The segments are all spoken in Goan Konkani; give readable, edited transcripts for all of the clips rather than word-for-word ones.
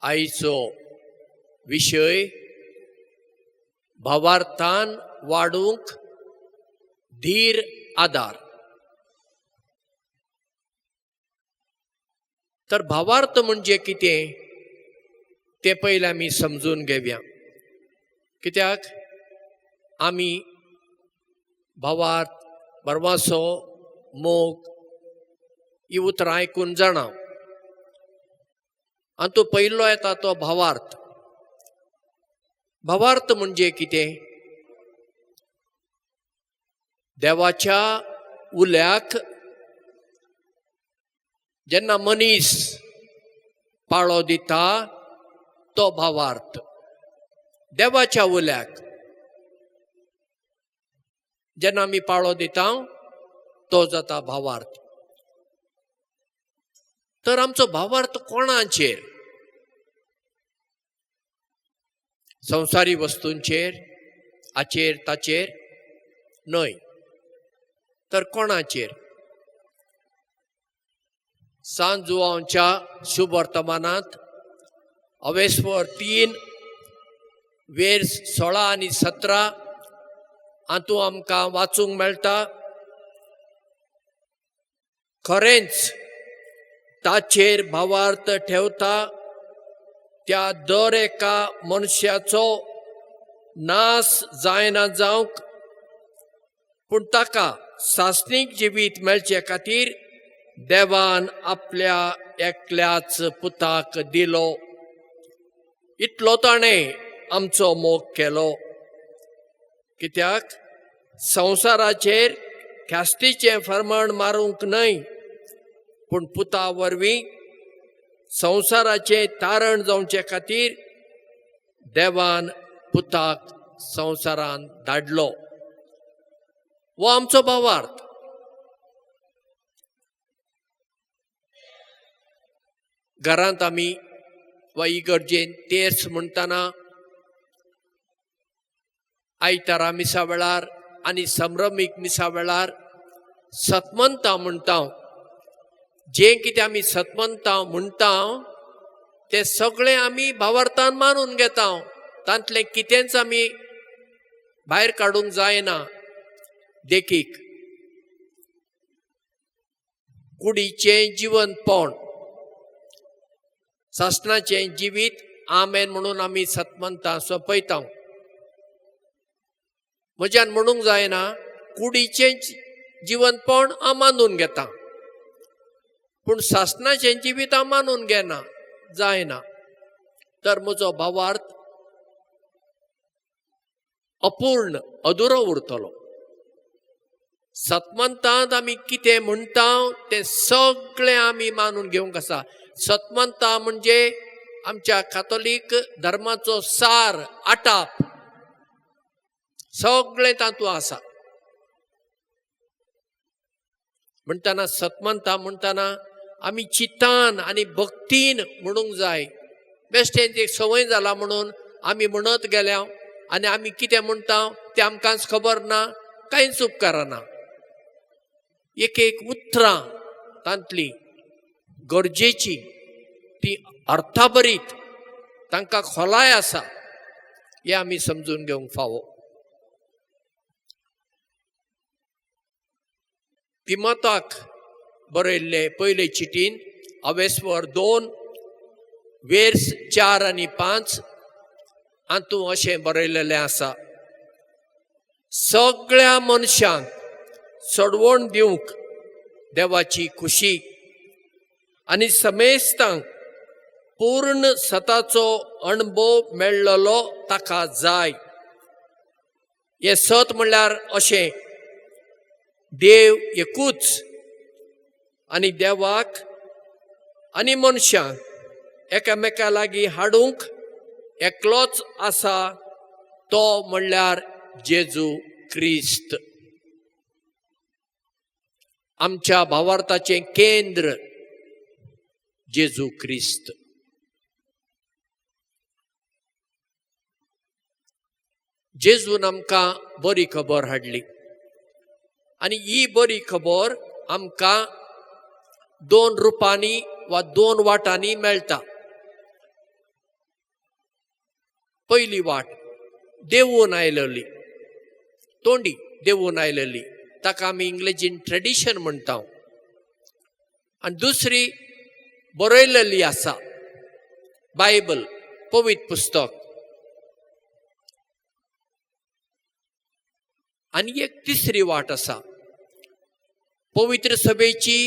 आयचो विशय भावार्थान वाडूंक धीर आदार. तर भावार्थ म्हणजे कितें तें पयलें आमी समजून घेवया. कित्याक आमी भावार्थ, भरवासो, मोग ही उतरां आयकून जाणा. आनी तो पयलो येता तो भावार्थ. भावार्थ म्हणजे कितें? देवाच्या उल्याक जेन्ना मनीस पाळो दिता तो भावार्थ. देवाच्या उल्याक जेन्ना आमी पाळो दिता तो जाता भावार्थ. तर आमचो भावार्थ कोणाचेर? संवसारी वस्तूंचेर, हाचेर ताचेर न्हय, तर कोणाचेर? सांत जुवांच्या शुभवर्तमानांत अवेस्वर 3 वेर 16 आनी 17 हातूंत आमकां वाचूंक मेळटा, खरेंच ताचेर भावार्थ ठेवता त्या दर एका मनशाचो नाश जायना जावंक, पूण ताका सासणीक जिवीत मेळचे खातीर देवान आपल्या एकल्याच पुताक दिलो. इतलो ताणें आमचो मोग केलो. कित्याक? संवसाराचेर ख्यास्तीचें फर्माण मारूंक न्हय, पूण पुता वरवीं संवसाराचें तारण जावचे खातीर देवान पुताक संवसारान धाडलो. हो आमचो भावार्थ. घरांत आमी वा इगर्जेन तेर्स म्हणटना आयतारा मिसा वेळार आनी संभ्रमीक मिसा वेळार सतमंता म्हणटा. जें कितें आमी सतमंता म्हणटा तें सगळें आमी भावार्थान मानून घेता. तांतलें कितेंच आमी भायर काडूंक जायना. देखीक, कुडीचें जिवनपण, सासणाचें जिवीत आमेन म्हणून आमी सतमंता सोंपयता. म्हज्यान म्हणूंक जायना कुडीचें जिवनपण हांव मानून घेता, पूण सासणाचें जिवीत हांव मानून घेना, जायना. तर म्हजो भावार्थ अपूर्ण, अधुरो उरतलो. सतमंतांत आमी कितें म्हणटा तें सगळें आमी मानून घेवंक आसा. सतमंता म्हणजे आमच्या कातोलीक धर्माचो सार, आटाप सगळें तातूंत आसा. म्हणटना सतमंता म्हणटना आमी चितान आनी भक्तीन म्हणूंक जाय. बेश्टें एक संवय जाला म्हणून आमी म्हणत गेल्या आनी आमी कितें म्हणटा तें आमकांच खबर ना, कांयच उपकारना. एक एक उतरां तांतली गरजेची, ती अर्थाभरीत, तांकां खोलाय आसा, हें आमी समजून घेवंक फावो. तिमोताक बरयल्ले पयले चिटीन अवेस्वर 2 वेर्स 4 आनी 5 हातूंत अशें बरयलेलें आसा, सगळ्या मनशांक सोडवण दिवंक देवाची खुशी आनी समेस्तांक पूर्ण सताचो अणभव मेळ्ळलो ताका जाय. हें सत म्हणल्यार अशें, देव एकूच आनी देवाक आनी मनशांक एकामेका लागीं हाडूंक एकलोच आसा, तो म्हणल्यार जेजू क्रिस्त. आमच्या भावार्थाचें केंद्र जेजू क्रिस्त. जेजून आमकां बरी खबर हाडली आनी ही बरी खबर आमकां 2 रुपांनी वा 2 वाटांनी मेळटा. पयली वाट देवून आयलली, तोंडी देवून आयलली, ताका आमी इंग्लेजीन ट्रेडिशन म्हणटा. आनी दुसरी बरयलेली आसा, बायबल, पवित्र पुस्तक. आनी एक तिसरी वाट आसा, पवित्र सभेची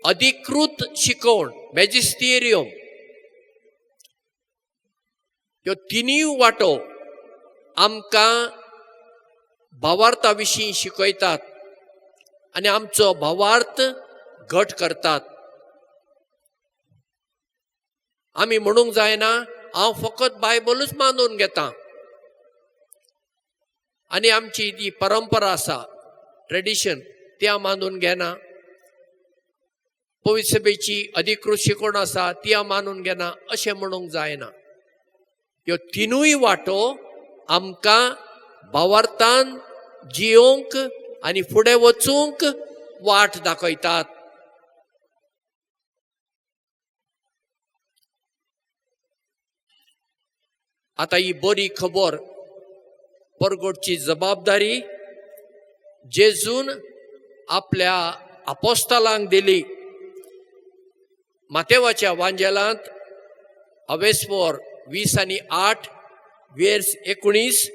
अधिकृत शिकवण, मॅजिस्टेरियम. ह्यो तिनूय वाटो आमकां भावार्था विशीं शिकयतात आनी आमचो भावार्थ घट करतात. आमी म्हणूंक जायना हांव फकत बायबलूच मानून घेता आनी आमची जी परंपरा आसा, ट्रेडिशन, ती हांव मानून घेना. पवित्र सभेची अधिकृत शिकवण आसा ती हांव मानून घेना, अशें म्हणूंक जायना. ह्यो तिनूय वाटो आमकां भावार्थान जियोंक आनी फुडें वचूंक वाट दाखयतात. आतां ही बरी खबर परगटची जबाबदारी जेजून आपल्या आपोस्तालांक दिली. मातेवाच्या वांजेलांत अवेस्वर 20 आणि 8 वेर्स 19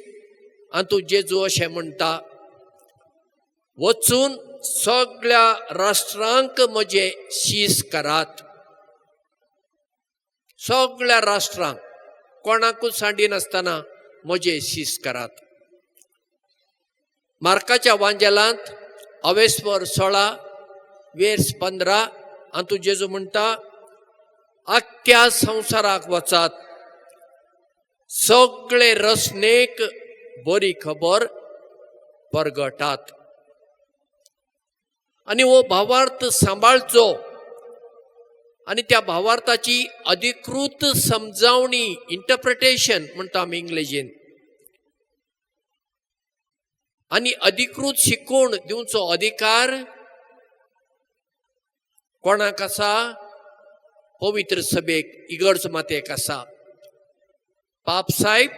आनी जेजू अशें म्हणटा, वचून सगळ्या राष्ट्रांक म्हजे शीस करात. सगळ्या राष्ट्रांक, कोणाकूच सांडिनासतना म्हजे शीस करात. मार्काच्या वांजेलांत अवेस्वर 16 वेर्स 15 आनी जेजू म्हणटा, आख्ख्या संवसाराक वचात, सगळे रसनेक बरी खबर परगटात. आनी हो भावार्थ सांबाळचो आनी त्या भावार्थाची अधिकृत समजावणी, इंटरप्रिटेशन म्हणटा आमी इंग्लेजीन, आनी अधिकृत शिकवण दिवचो अधिकार कोणाक आसा? पवित्र सभेक, इगर्ज मातेक आसा. पाप साहेब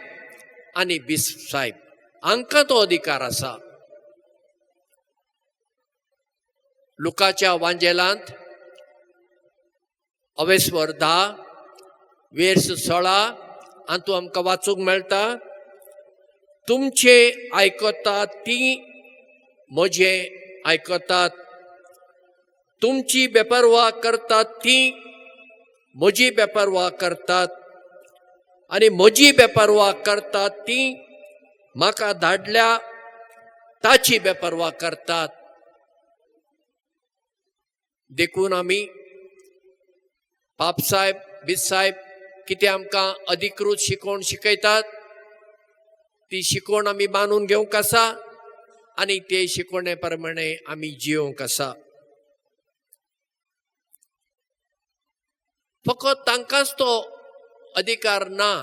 आनी बिस्प साहेब हांकां तो अधिकार आसा. लुकाच्या वांजेलांत अवेस्वर 10 वेर्स 16 आनी आमकां वाचूंक मेळटा, तुमचे आयकतात ती म्हजें आयकतात, तुमची बेपर्वा करतात ती म्हजी बेपर्वा करतात, आनी म्हजी बेपर्वा करतात ती म्हाका धाडल्या ताची बेपर्वा करतात. देखून आमी पापसाहेब बिसाहेब कितें आमकां अधिकृत शिकवण शिकयतात ती शिकवण आमी मानून घेवंक आसा आनी ते शिकवणे प्रमाणे आमी जियोंक आसा. फकत तांकांच तो अधिकार ना,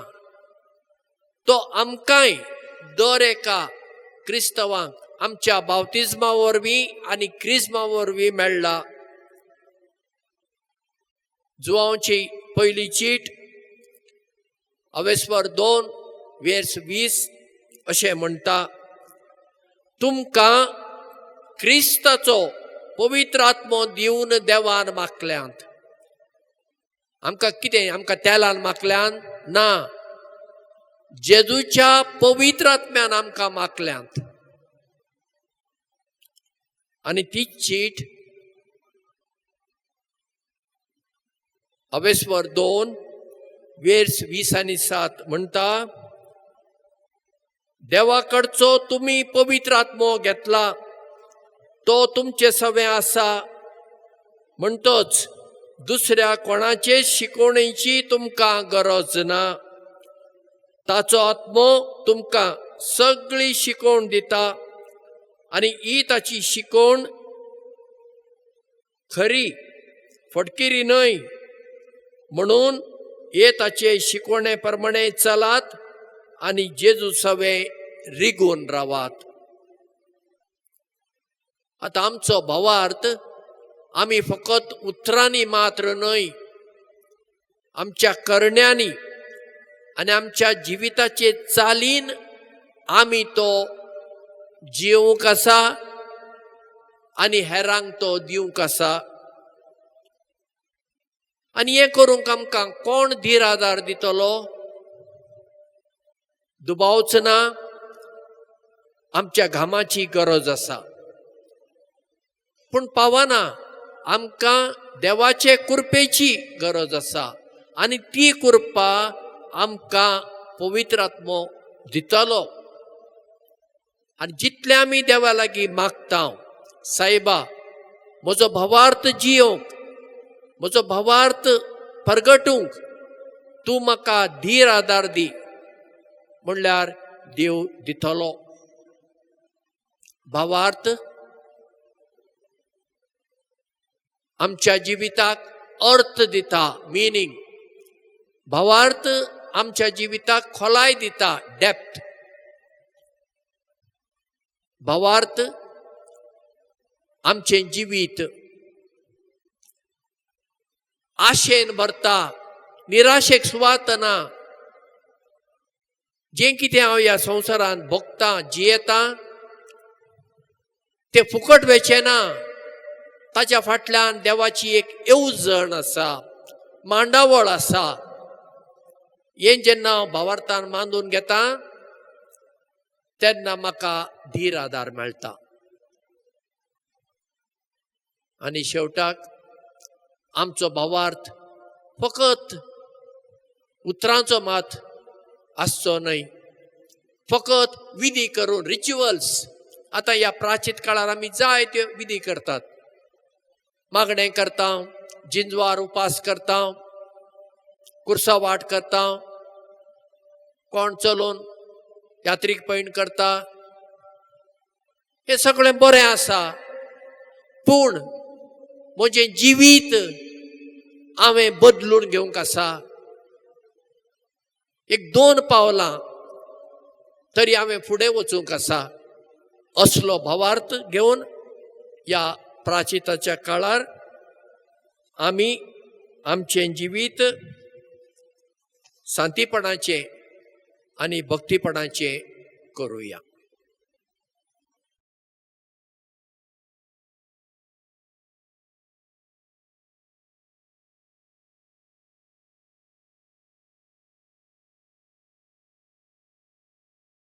तो आमकांय दर एका क्रिस्तवांक आमच्या बावतिज्मा वरवीं आनी क्रिज्मा वरवीं मेळ्ळा. जुवांची पयली चीट अवेस्वर 2 वेर्स 20 अशें म्हणटा, तुमकां क्रिस्ताचो पवित्र आत्मो दिवन देवान मागल्यांत. आमकां कितें? आमकां तेलान मागल्यान ना, जेजूच्या पवित्र आत्म्यान आमकां मागल्यांत. आनी ती चीट अवेस्वर 2 वेर्स 20 आनी 7 म्हणटा, देवाकडचो तुमी पवित्र आत्मो घेतला, तो तुमचे सवे आसा, म्हणटच दुसऱ्या कोणाचे शिकवणेची तुमकां गरज ना. ताचो आत्मो तुमकां सगळी शिकवण दिता आनी ही ताची शिकवण खरी, फटकिरी न्हय, म्हणून हे ताचे शिकवणे प्रमाणे चलात आनी जेजू सवे रिगून रावात. आतां आमचो भावार्थ आमी फकत उतरांनी मात्र न्हय, आमच्या करण्यांनी आनी आमच्या जिविताचे चालीन आमी तो जिवंक आसा आनी हेरांक तो दिवंक आसा. आनी हें करूंक आमकां कोण धीर आदार दितलो? दुबावच ना, आमच्या घामाची गरज आसा. पूण पावना, आमकां देवाचे कृपेची गरज आसा आनी ती कृपा आमकां पवित्र आत्मो दितलो. आनी जितले आमी देवा लागीं मागता, सायबा म्हजो भावार्थ जियोंक, म्हजो भावार्थ परगटूंक तूं म्हाका धीर आदार दी म्हणल्यार देव दितलो. भावार्थ आमच्या जिविताक अर्थ दिता, मिनींग. भावार्थ आमच्या जिविताक खोलाय दिता, डेप्थ. भावार्थ आमचें जिवीत आशेन भरता, निराशेक सुवात ना. जें कितें हांव ह्या संवसारांत भोगतां, जियेतां, तें फुकट वेचें ना. ताच्या फाटल्यान देवाची एक येवजण आसा, मांडावळ आसा. हें जेन्ना हांव भावार्थान मानून घेता तेन्ना म्हाका धीर आदार मेळटा. आनी शेवटाक आमचो भावार्थ फकत उतरांचो मात आसचो न्हय, फकत विधी करून रिच्युअल्स. आतां ह्या प्राचीत काळार आमी जायत्यो विधी करतात, मागणें करता, जिंजवार उपास करता, कुर्सा वाट करता, कोण चलोवन यात्रीक पैण करता. हें सगळें बरें आसा, पूण म्हजें जिवीत हांवें बदलून घेवंक आसा. एक दोन पावलां तरी हांवें फुडें वचूंक आसा. असलो भावार्थ घेवन ह्या प्राचिताच्या काळार आमी आमचें जिवीत शांतीपणाचें आनी भक्तीपणाचें करुया.